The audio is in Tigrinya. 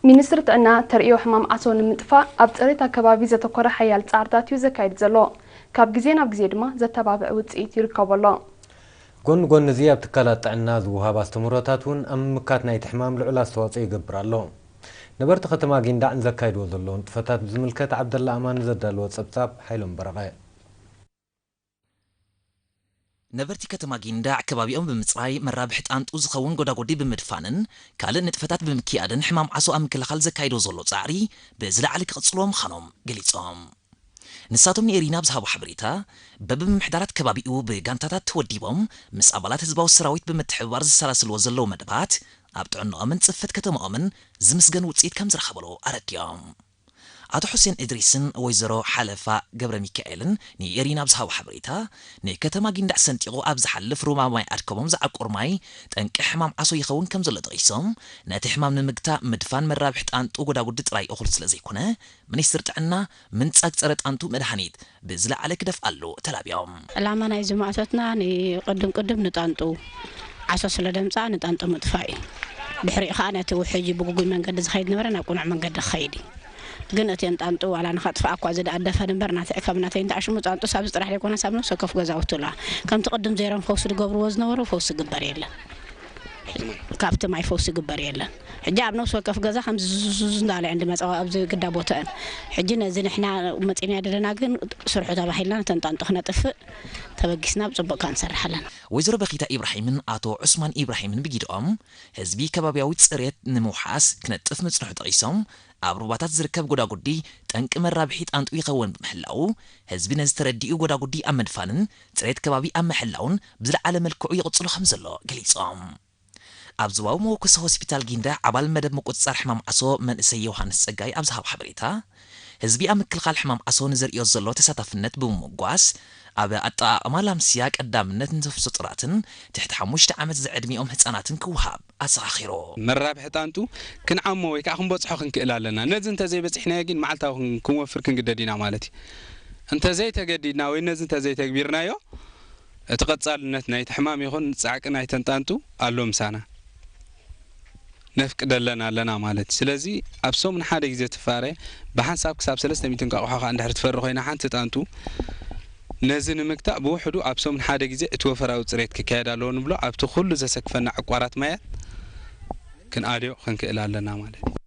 ሚኒስትሪ ጥዕና ተርእዮ ሕማም ዓሶ ንምጥፋእ ኣብ ፅሬት ኣከባቢ ዘተኮረ ሓያል ፃዕርታት እዩ ዘካይድ ዘሎ። ካብ ግዜ ናብ ግዜ ድማ ዘተባብዕ ውፅኢት ይርከቦ ኣሎ። ጎን ጎን እዚ ኣብ ትካላት ጥዕና ዝወሃብ ኣስተምህሮታት እውን ኣብ ምምካት ናይቲ ሕማም ልዑል ኣስተዋፅኦ ይገብር ኣሎ። ነበርቲ ከተማ ጊንዳዕ ንዘካይድዎ ዘለዉ ንጥፈታት ብዝምልከት ዓብደላ ኣማን ዘዳለዎ ፀብፃብ ሓይሎም በረቐ። ነበርቲ ከተማ ጊንዳዕ ከባቢኦም ብምፅራይ መራብሒ ጣንጡ ዝኸውን ጎዳጎዲ ብምድፋንን ካልእ ንጥፈታት ብምክያድን ሕማም ዓሶ ኣብ ምክልኻል ዘካይዶ ዘሎ ፃዕሪ ብዝለዓለ ክቕፅልዎ ምዃኖም ገሊፆም። ንሳቶም ንኤሪና ብዝሃቦ ሓበሬታ በብምምሕዳራት ከባቢኡ ብጋንታታት ተወዲቦም ምስ ኣባላት ህዝባዊ ሰራዊት ብምትሕብባር ዝሰላስልዎ ዘለዉ መደባት ኣብ ጥዕንኦምን ፅፈት ከተማኦምን ዝምስገን ውፅኢት ከም ዝረኸበሉ ኣረዲኦም። ኣቶ ሑሴን እድሪስን ወይዘሮ ሓለፋ ገብረ ሚካኤልን ንኤሪና ብዝሃቦ ሓበሬታ ንከተማ ጊንዳዕ ሰንጢቑ ኣብ ዝሓልፍ ሩባ ማይ ኣድከቦም ዝዓቁር ማይ ጠንቂ ሕማም ዓሶ ይኸውን ከም ዘሎ ጠቒሶም ነቲ ሕማም ንምግታእ ምድፋን መራብሒ ጣንጡ ጎዳጉዲ ጥራይ እኹል ስለ ዘይኮነ ሚኒስትር ጥዕና ምንጻግ ጸረ ጣንጡ መድሃኒት ብዝለዓለ ክደፍኣሉ ተላብዮም። ዕላማ ናይዚ ማእቶትና ንቅድም ቅድም ንጣንጡ ዓሶ ስለ ደምፃ ንጣንጡ ምጥፋእ እዩ። ድሕሪኡ ከዓ ነቲ ውሕጅ ብግጉይ መንገዲ ዝኸይድ ነበረ ናብ ቅኑዕ መንገዲ ክኸይድ እዩ። ግን እተን ጣንጡ ዋላ ንኸጥፍኣ እኳ ዝደኣደፈን እምበር ናተ ከም ናተይ እንተኣሽሙ ጣንጡ ሳብ ዝጥራሕ ዘይኮነ ሳብ ነፍሲ ወከፍ ገዛውቲ ኣለዋ። ከምቲ ቅድም ዘይሮም ፈውሲ ዝገብርዎ ዝነበሩ ፈውሲ ግበር የለን። ካብቲ ማይ ፈውሲ ግበር የለን። ሕጂ ኣብ ነፍሲ ወከፍ ገዛ ከምዚ ዙዙዙ እንዳለ እየን ዝመፃ ኣብዚ ግዳ ቦተአን። ሕጂ ነዚ ንሕና መፂና ዘለና ግን ስርሑ ተባሂልና ነተን ጣንጡ ክነጥፍእ ተበጊስና ብፅቡቅ ከዓ ንሰርሕ ኣለና። ወይዘሮ በኺታ ኢብራሂምን ኣቶ ዑስማን ኢብራሂምን ብጊድኦም ህዝቢ ከባቢያዊ ፅሬት ንምውሓስ ክነጥፍ ምፅንሑ ጠቒሶም ኣብ ሩባታት ዝርከብ ጎዳጉዲ ጠንቂ መራብሒ ጣንጡ ይኸውን ብምህላዉ ህዝቢ ነዚ ተረዲኡ ጎዳጉዲ ኣብ ምድፋንን ፅሬት ከባቢ ኣብ ምሕላውን ብዝለዓለ መልክዑ ይቕፅሎ ከም ዘሎ ገሊፆም። ኣብ ዞባዊ መወከሲ ሆስፒታል ጊንዳዕ ኣባል መደብ ምቁፅፃር ሕማም ዓሶ መንእሰይ ዮሃንስ ፀጋይ ኣብ ዝሃቦ ሓበሬታ ህዝቢ ኣብ ምክልኻል ሕማም ዓሶ ንዘርእዮ ዘሎ ተሳታፍነት ብምምጓስ ኣብ ኣጠቓቕማ ላምስያ ቀዳምነት ንነፍሰ ጡራትን ትሕቲ ሓሙሽተ ዓመት ዝዕድሚኦም ህፃናትን ክወሃብ ኣዘኻኺሩ። መራብሒ ጣንጡ ክንዓሞ ወይ ከዓ ክንበፅሖ ክንክእል ኣለና። ነዚ እንተዘይበፂሕናዮ ግን መዓልታዊ ክንወፍር ክንግደድ ኢና ማለት እዩ። እንተዘይተገዲድና ወይ ነዚ እንተዘይተግቢርናዮ እቲ ቀፃልነት ናይቲ ሕማም ይኹን ፃዕቂ ናይተን ጣንጡ ኣሎ ምሳና። ነፍቅደለን ኣለና ማለት እዩ። ስለዚ ኣብ ሰሙን ሓደ ግዜ ትፋረ ብሓንሳብ ክሳብ ሰለስተ ሚእቲ እንቋቑሖ ከዓ እንድሕር ትፈሪ ኮይና ሓንቲ ጣንጡ ነዚ ንምግታእ ብውሕዱ ኣብ ሰሙን ሓደ ግዜ እቲ ወፈራዊ ፅሬት ክካየድ ኣለዎ ንብሎ ኣብቲ ኩሉ ዘሰክፈና ዕቋራት ማያት ክንኣልዮ ክንክእል ኣለና ማለት እዩ።